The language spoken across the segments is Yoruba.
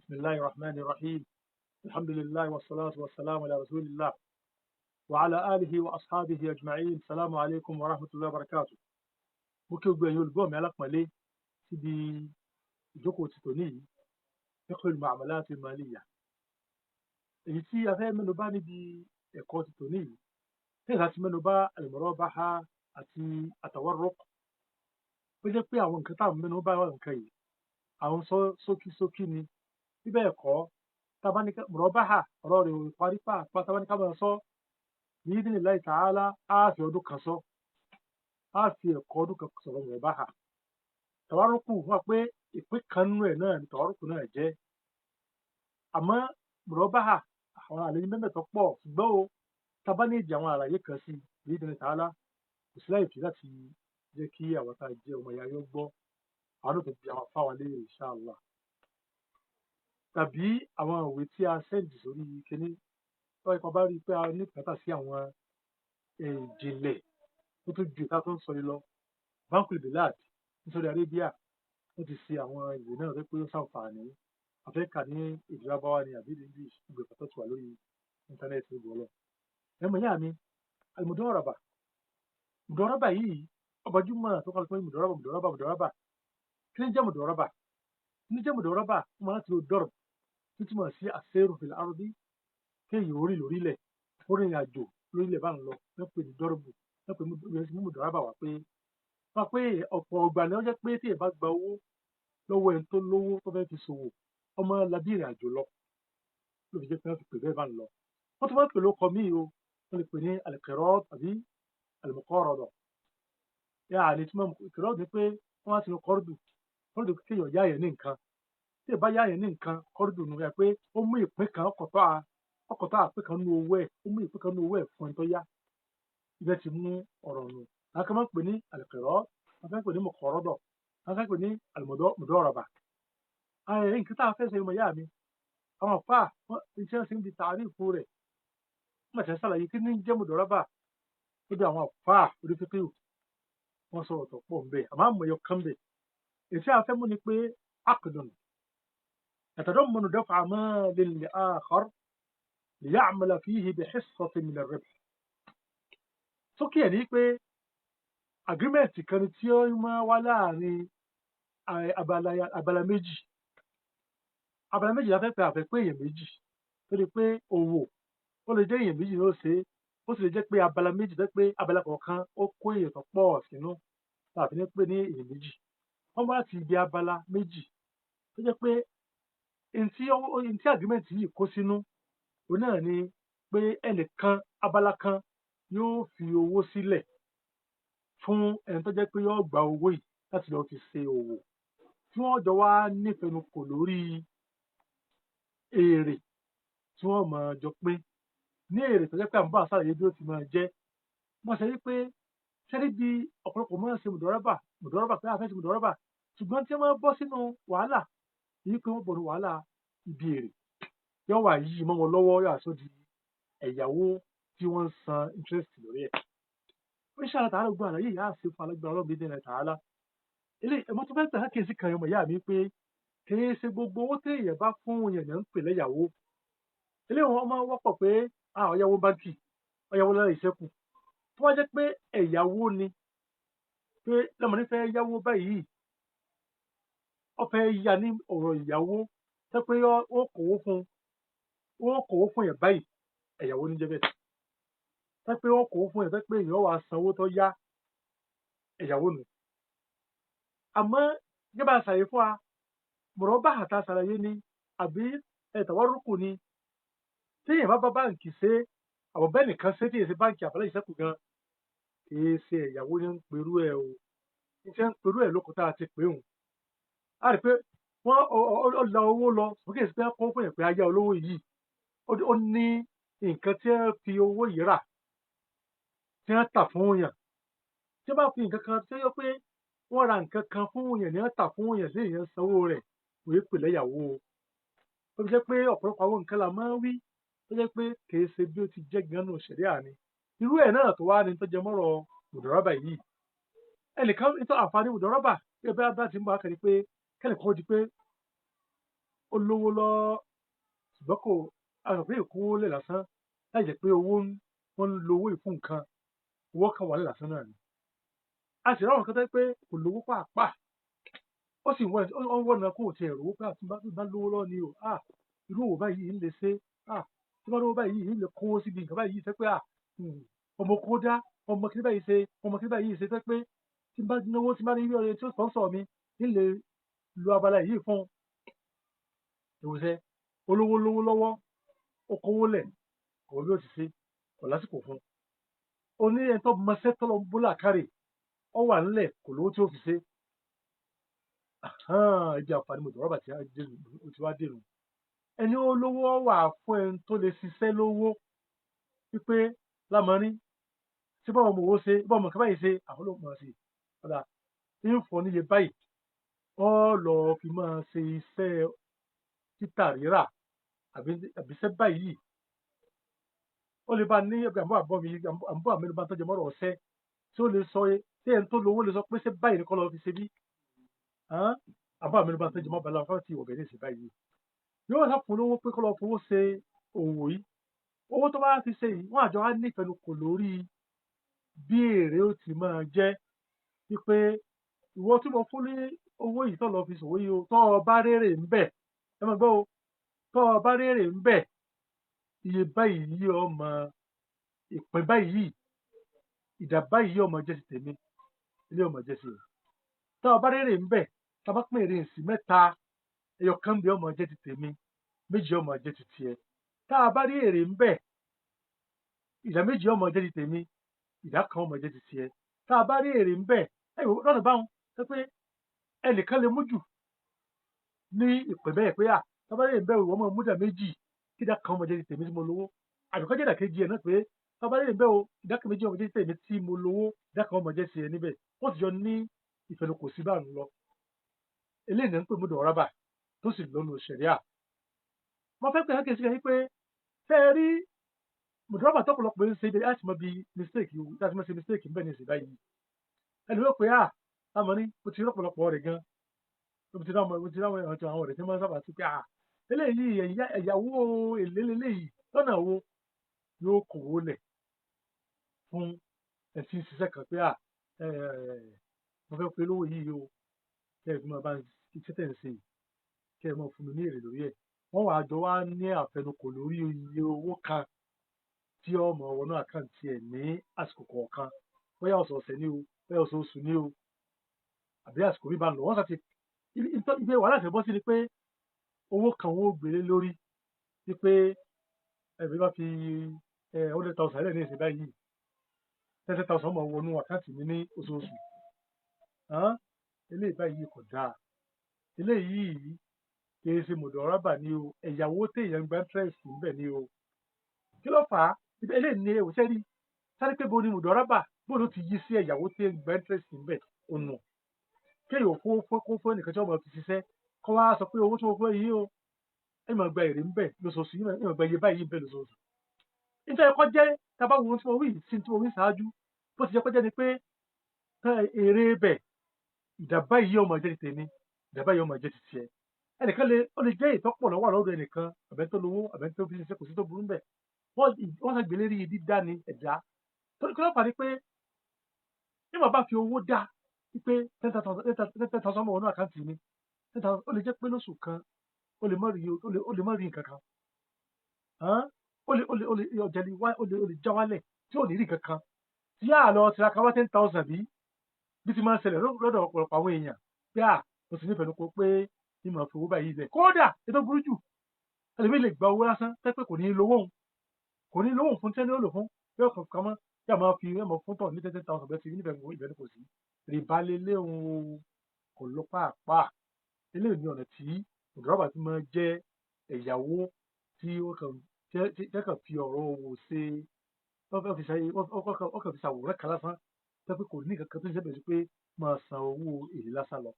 بسم الله الرحمن الرحيم. الحمد لله والصلاة والسلام على رسول الله وعلى آله وأصحابه أجمعين. السلام عليكم ورحمة الله وبركاته. Mo kí gbogbo ẹ̀yin olùgbọ́ mi alápọ̀nlé síbi ìjókòó ti tòní yìí, fiqh al-mu'amalat al-maliyya. Èyí tí a fẹ́ mẹ́nu bà níbi ẹ̀kọ́ ti tòní yìí, lẹ́yìn tá a ti mẹ́nu bà al-murabaha àti at-tawarruq, ó jẹ́ pé àwọn nǹkan tá à ń mẹ́nu bà, àwọn nǹkan yìí, àwọn sọ ṣókíṣókí ni. Bíbẹ̀ ẹ̀kọ́ tá a bá ní ká murabaha, ọ̀rọ̀ rẹ̀ ò parí pàápàá. Tá a bá ní ká máa sọ bi idhnillahi ta'ala, á fi ọdún kan sọ, á fi ẹ̀kọ́ ọdún kan sọ̀rọ̀ murabaha. Tawarruqu wà pé ìpín kan nínú ẹ̀ náà ni tawarruqu náà jẹ́, àmọ́ murabaha, àwọn àlàyé mẹ́mẹ́tọ̀ pọ̀. Ṣùgbọ́n o tá a bá ní ìdí àwọn àlàyé kan sí, bi idhnillahi ta'ala, kò sí láì fi láti jẹ́ kí àwọn tá a jẹ́ ọmọ ìyá yóò gbọ́, àwọn náà tó bi àwọn afáwa léèrè, insha Allah, tàbí àwọn ìwé tí a send sórí kinní tó wáyé kan bá rí i pé a ní bùkátà sí àwọn ìjìnlẹ̀ tó tún ju ìta tó ń sọ yìí lọ. Bankul Bilad ní Saudi Arabia, wọ́n ti ṣe àwọn ìwé náà tó pé ó ṣàǹfààní àfẹ́kà ní èdè Lárúbáwá ni àbí English, ìgbè pàtó ti wà lórí íńtánẹ́ẹ̀tì ní gbọ́lọ́. Ẹ̀mọ̀ ìyá mi, al-mudaraba, mudaraba yìí ọgbàjúmọ̀ tó kọ́ pé mudaraba, mudaraba, mudaraba. Kí ni jẹ́ mudaraba? Kí ni jẹ́ mudaraba? Wọ́n máa ń lo darb tó túmọ̀ sí as-sayru fil ardi, kéèyàn orí lórílẹ̀, ó rìnrìn àjò lórílẹ̀ bá ń lọ, wọ́n pè ní darbu. Wọ́n pè ní mudaraba wá pé wọ́n pé ọ̀pọ̀ ọgbà ni wọ́n jẹ́ pé tí èèyàn bá gba owó lọ́wọ́ ẹni tó lówó tó fẹ́ fi ṣòwò, ọmọ labí ìrìn àjò lọ ló fi jẹ́ pé wọ́n fi pè bẹ́ẹ̀ bá ń lọ. Wọ́n tún máa ń pè lóko míì o, wọ́n lè pè ní al-qirad àbí al-muqarada. Yáà ní tí wọ́n qirad ni pé wọ́n á ti lo qardu. Qardu, kéèyàn yá yẹn ní nǹkan. Tí ẹ bá yá yẹn ní nǹkan, qardu nù yẹ pé ó mú ìpín kan, ọkọ̀tọ̀ àpín kan nínú owó ẹ̀, ó mú ìpín kan nínú owó ẹ̀ fún ẹni tó yá. Ibẹ̀ ti mú ọ̀rọ̀ nù. Àwọn kan máa ń pè ní al-qirad, àwọn kan ń pè ní muqarada, àwọn kan ń pè ní al-mudaraba. Nǹkan tá a fẹ́ sọ, ìmọ̀ ìyá mi, àwọn àfáà iṣẹ́ ṣe ń bi tàrífù rẹ̀, wọ́n ti ṣàlàyé kí ní jẹ́ mudaraba lójú àwọn àfáà onífíkíù. Wọ́n sọ̀rọ̀ tó pọ̀ ńbẹ̀, àmọ́ àmọ̀ ẹyọ kan bẹ̀. Èyí tí a fẹ́ mú ni pé aqdun yatadammanu daf'a malin li akhar liya'mala fihi bihissatin min ar-ribh. Sókè ẹ̀ ní pé agreement kan ni tí ó máa wá láàrin abala méjì. Abala méjì la fẹ́ pé, àfẹ́ pé èèyàn méjì tó di pé òwò, ó lè jẹ́ èèyàn méjì ló ṣe é, ó sì lè jẹ́ pé abala méjì tó pé abala kọ̀ọ̀kan ó kó èèyàn tó pọ̀ sínú tàbí ní pé ní èèyàn méjì. Wọ́n bá ti ibi abala méjì tó jẹ́ pé ntí agreement yìí kó sínú, òun náà ni pé ẹnìkan, abala kan, yóò fi owó sílẹ̀ fún ẹni tó jẹ́ pé yóò gba owó yìí láti lọ́ọ́ fi ṣe òwò, tí wọ́n jọ wá nífẹ̀ẹ́nukò lórí èrè tí wọ́n máa jọ pín ní èrè tó jẹ́ pé à ń bá àṣàlàyé bí ó ti máa jẹ́. Wọ́n ṣe wípé sẹ́rí bí ọ̀pọ̀lọpọ̀ máa ń ṣe mùdọ́rábà, mùdọ́rábà pé a fẹ́ ṣe mùdọ́rábà, ṣùgbọ́n tí wọ́n bọ́ sínú wàhálà yìí pé wọ́n bọ̀ ní wàhálà ibi èrè yóò wà yí mọ́ wọn lọ́wọ́, yóò àṣọ di ẹ̀yáwó tí wọ́n ń san interest lórí ẹ̀. Insha Allah ta'ala, gbogbo àlàyé yìí á ṣe fún alágbára Ọlọ́run bíi dẹ́nà ta'ala. Ilé ẹ̀mọ́ tó fẹ́ tẹ̀ kíyèsí kan, ọmọ ìyá mi, pé kì í ṣe gbogbo owó téèyàn bá fún yẹn ń pè lẹ́yàwó. Eléyìí wọn máa ń wọ́pọ̀ pé ọ̀yáwó báńkì, ọ̀yáwó lára ìṣẹ́kù. Tó wá jẹ́ pé ẹ̀yáwó ni, pé lọ́mọdé fẹ́ yáwó báyìí, ó fẹ́ yá ní ọ̀rọ̀ ìyàwó tó pé ó kówó fún, ó kówó fún yẹn báyìí, ẹ̀yáwó ní jẹ́ bẹ́ẹ̀. Tó pé ó kówó fún yẹn, tó pé èèyàn wà sanwó tó yá, ẹ̀yáwó nù. Àmọ́ gẹ́gẹ́ bá a ṣàlàyé fún wa, mùrọ́bà tá a ṣàlàyé ni àbí tawarruku ni, téèyàn bá bá báǹkì ṣe, àbọ̀ bẹ́ẹ̀ nìkan ṣe tí èsì báǹkì àbálẹ̀ ìṣẹ́kù gan, kìí ṣe ẹ̀yáwó ní ń perú ẹ̀ o. Ní ṣe ń perú ẹ̀ lóko tá a ti pè òun, a rí pé wọ́n ó la owó lọ sókè sí pé kó fún yẹn pé ayá olówó yìí, ó ní nǹkan tí wọ́n fi owó yìí rà, tí wọ́n tà fún yàn. Tí wọ́n bá fi nǹkan kan tí ó yẹ pé wọ́n ra nǹkan kan fún yàn ní wọ́n tà fún yàn, sí èèyàn sanwó rẹ̀, kò yẹ pè lẹ́yàwó o. Ó fi jẹ́ pé ọ̀pọ̀lọpọ̀ àwọn nǹkan la máa ń wí tó jẹ́ pé kìí ṣe bí ó ti jẹ́ gan nù ṣẹ̀ríà ni. Irú ẹ̀ náà tó wá ní tó jẹ mọ́rọ̀ mùdọ̀rọ́bà yìí. Ẹnìkan nítorí àǹfààní mùdọ̀rọ́bà bí ẹ bá ti ń bọ̀, á kẹ́ni pé kẹ́nìkan ó di pé ó Ó lówó lọ, ṣùgbọ́n kò a rò pé ìkówó lẹ̀ lásán láì jẹ́ pé owó wọ́n ń lo owó yìí fún nǹkan, owó kan wà lásán náà ni. A sì ráwọn kan tó jẹ́ pé kò lówó pàápàá, ó sì ń wọ̀nà kó tiẹ̀ rówó pé àti bá lówó lọ́wọ́ ni o, irú òwò báyìí ń lè ṣe, tí bá lówó báyìí ń lè kówó síbi nǹkan báyìí ṣe pé ọmọ kó dá ọmọ kí báyìí ṣe, ọmọ kí báyìí ṣe, pé tí bá náwó, tí bá ní ilé ọ̀rẹ́ tí ó sponsor mi, ń lè lo abala yìí fún ìwòsàn. Olówó lówó lọ́wọ́, ó kówó lẹ̀, kò bí ó ti ṣe, kò lásìkò fún un. Ó ní ẹni tó mọṣẹ́ tó lọ ń bó làkàrè, ó wà nílẹ̀, kò lówó tí ó fi ṣe. Ibi àǹfààní mọ̀dọ̀rọ́bà tí ó ti wá dèrò, ẹni ó lówó wà fún ẹni tó lè ṣiṣẹ́ lówó wípé lámọrin tí báwọn ọmọ òwò ṣe, báwọn ọmọ kan báyìí ṣe, àwọn ló mọ̀ sí ọ̀dà ń fọ níye báyìí, ọ lọ fi máa ṣe iṣẹ́ títà rírà àbí iṣẹ́ báyìí. Ó lè bá ní àbọ̀ àbọ̀ mi àbọ̀ àmì bá tọ́jú mọ́rọ̀ ọ̀sẹ́ tí ó lè sọ, tí ẹni tó lówó lè sọ pé ṣé báyìí ni kọ́ lọ fi ṣe bí àbọ̀ àmì bá tọ́jú mọ́ bala fáwọn tí ìwọ̀bẹ̀ ní ìsìn báyìí. Yóò sá fún lówó pé kọ́ lọ fowó ṣe òwò yìí. Owó tó bá fi ṣe yìí, wọ́n àjọ á nífẹ̀ẹ́ kò lórí bí èrè ó ti máa jẹ́, wípé ìwọ tí mo fún ní owó yìí tó lọ fi ṣòwò yìí o, tó o bá rérè ń bẹ̀, ẹ máa gbọ́ o, tó o bá rérè ń bẹ̀, iye báyìí ọmọ ìpín báyìí, ìdá báyìí ọmọ jẹ́ ti tèmi, ilé ọmọ jẹ́ ti rẹ̀. Tó o bá rérè ń bẹ̀, tá a bá pín èrè sí mẹ́ta, ẹyọ kan bí ọmọ jẹ́ ti tèmi, méjì ọmọ jẹ́ ti tiẹ̀. Tá a bá rí èrè ń bẹ̀, ìdá méjì ọmọ jẹ́ ti tèmi, ìdá kan ọmọ jẹ́ ti tiẹ̀. Tá a bá rí èrè ń bẹ̀, ẹ wò lọ́nà báwọn sọ pé ẹnìkan lè mú jù ní ìpín bẹ́ẹ̀ pé à tá a bá rí èrè ń bẹ̀, ìwọ máa mú ìdá méjì, kí ìdá kan ọmọ jẹ́ ti tèmi tí mo lówó, àbíkọ́ jẹ́ ìdá kejì ẹ̀ náà pé tá a bá rí èrè ń bẹ̀ o, ìdá kan méjì ọmọ jẹ́ ti tèmi tí mo lówó, ìdá kan ọmọ jẹ́ ti ẹ níbẹ̀. Wọ́n ti jọ ní ìfẹnukò sí báà ń lọ. Eléyìí ní ń pè mú dọ̀rábà tó sì lọ́nu ṣẹ̀ríà. Mo fẹ́ pè é kéésì kan pé ṣé ẹ rí mùdọ́rọ́bà tọ́pọ̀lọpọ̀ ń ṣe ibi láti mọ bí mistake láti mọ ṣe mistake ń bẹ̀ ní ìsìn báyìí. Ẹni wọ́n pè á lámọ̀ ní mo ti rí ọ̀pọ̀lọpọ̀ rẹ̀ gan, mo ti ráwọn mo ti ráwọn ẹ̀rọ àwọn ọ̀rẹ́ tí wọ́n sábà ti pé à eléyìí ẹ̀yàwó èlé leléyìí. Lọ́nà wo? Yóò kówó lẹ̀ fún ẹ̀ tí ń ṣiṣẹ́ kan pé à mo fẹ́ pe lówó yìí o, kẹ́ ẹ fi máa bá iṣẹ́ tẹ̀ ń ṣe yìí, kẹ́ ẹ máa fún mi ní èrè lórí ẹ̀. Wọ́n wàá jọ wá ní àfẹnukò lórí iye owó kan tí ó máa wọnú àkáǹtì ẹ̀ ní àsìkò kọ̀ọ̀kan, bóyá ọ̀sọ̀ọ̀sẹ̀ ní o, bóyá oṣooṣù ní o, àbí àsìkò bí bá ń lọ. Wọ́n sá ti ibi wàhálà tẹ̀ bọ́ sí ni pé owó kan wọ́n ó gbélé lórí wípé ẹ̀mí bá fi 100,000 lẹ̀ ní ìsìn báyìí, 30,000 máa wọnú àkáǹtì mi ní oṣooṣù. Eléyìí báyìí kò dáa. Eléyìí kìí ṣe mọ̀dọ̀rábà ni o, ẹ̀yàwó téèyàn gba interest ńbẹ̀ ni o. Kí ló fà á? Eléyìí ni ewu sẹ́rí sáré pé bo ni mọ̀dọ̀rábà bó ló ti yí sí ẹ̀yàwó téèyàn gba interest ńbẹ̀ ọ̀nà kéèyàn kó kó fún ẹnìkan tí wọ́n máa fi ṣiṣẹ́, kó wá sọ pé owó tí mo fún yìí o, ẹ máa gba èrè ńbẹ̀ lóṣooṣù, ẹ máa gba iye báyìí ńbẹ̀ lóṣooṣù. Nítorí ẹ̀kọ́ jẹ́ tá a bá wo ohun tí mo wí sí tí mo wí ṣáájú, bó ti jẹ́ kó jẹ́ ni pé èrè bẹ̀, ìdá báyìí ó máa jẹ́ ti tèmi, ìdá báyìí ó máa jẹ́ ti tiẹ̀. Ẹnìkan lè ó lè jẹ́ ìtọ́pọ̀ lọ́wọ́ lọ́dọ̀ ẹnìkan, àbẹ́ tó lówó, àbẹ́ tó fi ṣiṣẹ́, kò sí tó burú ńbẹ̀. Wọ́n ṣàgbélé rí dídá ni ẹ̀dá torí kí ló fà á ni pé nígbà bá fi owó dá wípé 10,000 mọ̀ wọnú àkáǹtì mi, 10,000, ó lè jẹ́ pé lóṣù kan ó lè má rí nǹkan kan, ó lè ọjà lè wá, ó lè já wálẹ̀ tí ò ní rí nǹkan kan tí yáà lọ tiraka wá 10,000 bí ti máa ń ṣẹlẹ̀ lọ́dọ̀ ọ̀pọ̀lọpọ̀ àwọn èèyàn pé à mo sì nífẹ̀ẹ́ lóko pé ní màá fi owó báyìí lẹ̀. Kódà ètò burú jù, ẹlòmíì lè gba owó lásán tẹ́ pé kò ní lówó òun, kò ní lówó fún tẹ́ni ó lò fún yóò kàn kàn mọ́ yóò máa fi yóò máa fún tọ̀ ní 10,000 bẹ́ẹ̀ tí nífẹ̀ẹ́ ìbẹ̀ ní kò sí rìbá lélẹ̀ òun kò lọ pàápàá. Eléyìí ní ọ̀nà tí mùdọ́rábà ti máa jẹ́ ẹ̀yàwó tí ó kàn tí kàn fi ọ̀rọ̀ owó ṣe, wọ́n kàn fi ṣàwòrán kan lásán tẹ́ pé kò ní nǹkan kan tó ń ṣe bẹ̀rẹ̀ sí pé máa san owó èlé lásán lọ.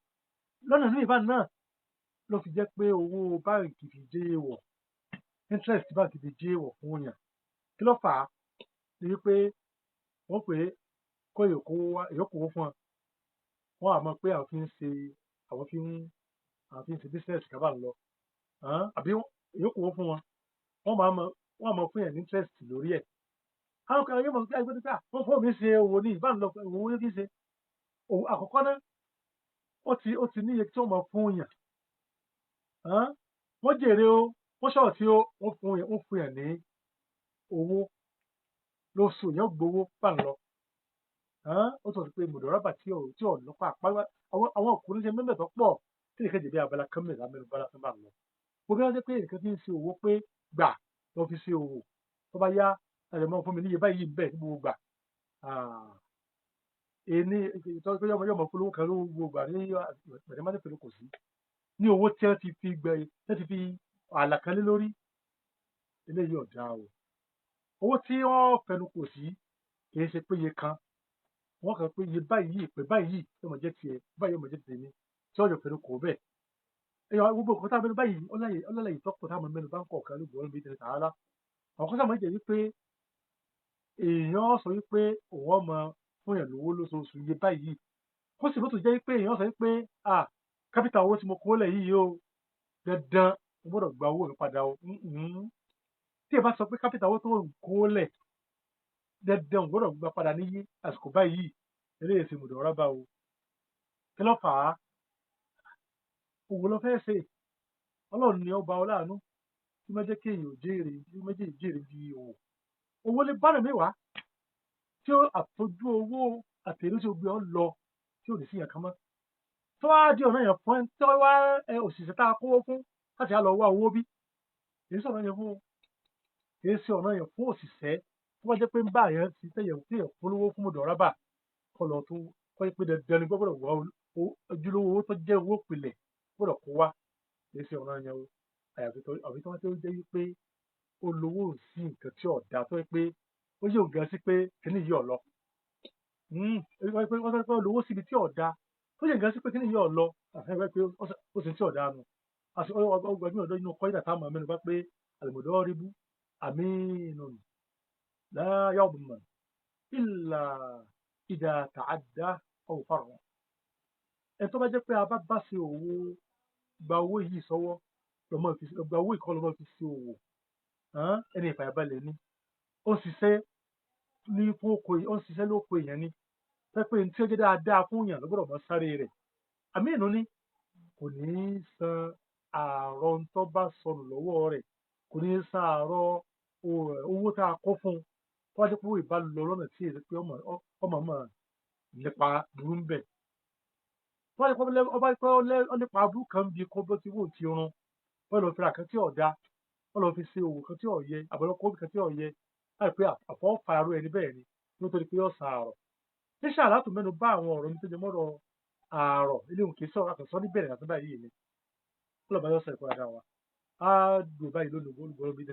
Lọ́nà ní ìbá náà ló fi jẹ́ pé owó báǹkì fi jẹ́ èèwọ̀, interest báǹkì fi jẹ́ èèwọ̀ fún èèyàn. Kí ló fà á? Ni wípé wọ́n pè é kó èyókòwò fún wọn, wọ́n á mọ̀ pé àwọn fi ń ṣe business kábà ń lọ. Àbí yóò kówó fún wọn, wọ́n máa mọ wọ́n máa fún yẹn ní interest lórí ẹ̀. Àwọn kan yóò mọ̀ pé ẹgbẹ́ tó wọ́n fún mi ṣe òwò ní ìbánu lọ, òwò ní kí n ṣe òwò àkọ́kọ́ náà, ó ti níye tí wọ́n máa fún yàn. Wọ́n jèrè o, wọ́n ṣọ̀tí o, wọ́n fún yàn ní owó lóṣù, yẹn gbowó bá ń lọ. Ó sọ pé mùdọ̀rọ̀bà tí ò lọ́pàá àwọn ọkùnrin ṣe mẹ́mẹ́ tó pọ̀ tí nìkan jẹ̀bi abala kan mẹ́ta mẹ́rin bá lásán bá ń lọ. Gbogbo wọn jẹ́ pé nìkan tí ń ṣe òwò pé gbà lọ fi ṣe òwò, tó bá yá àjẹmọ́ fún mi níye báyìí bẹ́ẹ̀ ní gbogbo gbà. Ẹni tó yọmọ yọmọ polówó kan ló gbogbo gbà ní mẹ̀rẹ̀mọ́tò pẹ̀lú kò sí ní owó tí wọ́n ti fi gbẹ, tí wọ́n ti fi àlà kan lé lórí. Eléyìí ọ̀dà o. Owó tí wọ́n fẹnu kò sí kì í ṣe pé iye kan wọ́n kàn pé iye báyìí, pé báyìí yóò máa jẹ́ tiẹ̀, báyìí yóò máa jẹ́ tèmi, tí wọ́n jọ fẹnu kò bẹ́ẹ̀. Ẹ̀yọ́ gbogbo nǹkan tá a mẹ́nu báyìí, ọláyè tọ́pọ̀ tá a mẹ́nu bá ń kọ̀ọ̀kan ló gbọ́ níbi ìtẹ̀lẹ̀ tààrà. Àwọn kan sábà máa ń jẹ́ wípé èèyàn sọ wípé òun ọmọ fún yàn lówó lóṣooṣù iye báyìí, kó sì mọ́tò jẹ́ wípé èèyàn sọ wípé, ah, capital owó tí mo kó lẹ̀ yìí o, dandan mo gbọ́dọ̀ gba owó mi padà o. Tí ẹ bá sọ pé capital owó tó ń kó lẹ̀, dandan mo gbọ́dọ̀ gba padà ní àsìkò báyìí, eléyìí ṣe mùdọ̀rọ̀bà o. Kí ló fà á? Òwò ló fẹ́ ṣe. Ọlọ́run ni ọba ọláàánú tí má jẹ́ kí èèyàn jèrè, tí má jẹ́ jèrè bí òwò. Owó lè bá mẹ́wàá tí ó àtọ́jú owó àtẹ̀lé tí ó gbé ọ lọ tí ò ní sí yẹn kan mọ́, tó wá di ọ̀nà yẹn fún ẹ tó wá ẹ òṣìṣẹ́ tá a kówó fún láti á lọ wá owó bí kì í sọ̀rọ̀ yẹn fún, kì í ṣe ọ̀nà yẹn fún òṣìṣẹ́ tó bá jẹ́ pé ń bá yẹn ti tẹ̀yẹ̀ tẹ̀yẹ̀ polówó fún mùdọ̀rọ̀bà kọ́ lọ tó kọ́ pé dandan ni gbọ́dọ̀ wá ojúlówó owó tó jẹ́ owó ìpìlẹ̀ gbọ́dọ̀ kó wá, kì í ṣe ọ̀nà yẹn o. Àyàfi tó àbí tó wá tó jẹ́ wípé ó lówó sí nǹkan tí ọ̀dà tó yẹ pé ó yóò gan sí pé kíní yìí ọ̀ lọ, wọ́n sọ pé ó lówó síbi tí ọ̀dà tó yẹ gan sí pé kíní yìí ọ̀ lọ, pé ó sì tí ọ̀dà nù. Ọgbàgbé ọ̀dọ́ inú kọ́ídà táwọn mẹ́nu bá pé al-mudaribu aminun la yadman illa idha ta'adda aw farra. Ẹ tó bá jẹ́ pé a bá ṣe òwò, gba owó yìí sọ́wọ́, lọ́mọ fi gba owó ìkọ́, lọ́mọ fi ṣe òwò, ẹni ìfàyàbalẹ̀ ni. Ó ń ṣiṣẹ́ ní fún oko, ó ń ṣiṣẹ́ lóko èèyàn ni pé ní tí ó jẹ́ dáadáa fún èèyàn ló gbọ́dọ̀ mọ sáré rẹ̀. Àmì ìnú ni kò ní í san àárọ̀ tó bá sọnù lọ́wọ́ rẹ̀, kò ní í san àárọ̀ owó tá a kó fún un tó wá jẹ́ pé owó ìbá lọ lọ́nà tí èsì pé ọmọ ọmọ nípa burú ń bẹ̀. Tó wá jẹ́ pé ọba pé ó nípa burú kan bí kó bó ti wò ti run, wọ́n lọ fi ra kan tí ò da, wọ́n lọ fi ṣe òwò kan tí ò yẹ, àbọ̀lọ́kọ́ kan tí ò yẹ, láì pé àfọwọ́fà arú ẹni bẹ́ẹ̀ ni nítorí pé yóò san àárọ̀. Níṣà látò mẹ́nu bá àwọn ọ̀rọ̀ mi tó jẹ mọ́rọ̀ àárọ̀ ilé òun kì í sọ̀rọ̀ àkànṣọ́ níbẹ̀rẹ̀ àti báyìí ni ọlọ́ba yóò sọ ìkọ́ ara wa á dùn báyìí lónìí olùgbọ́n bí.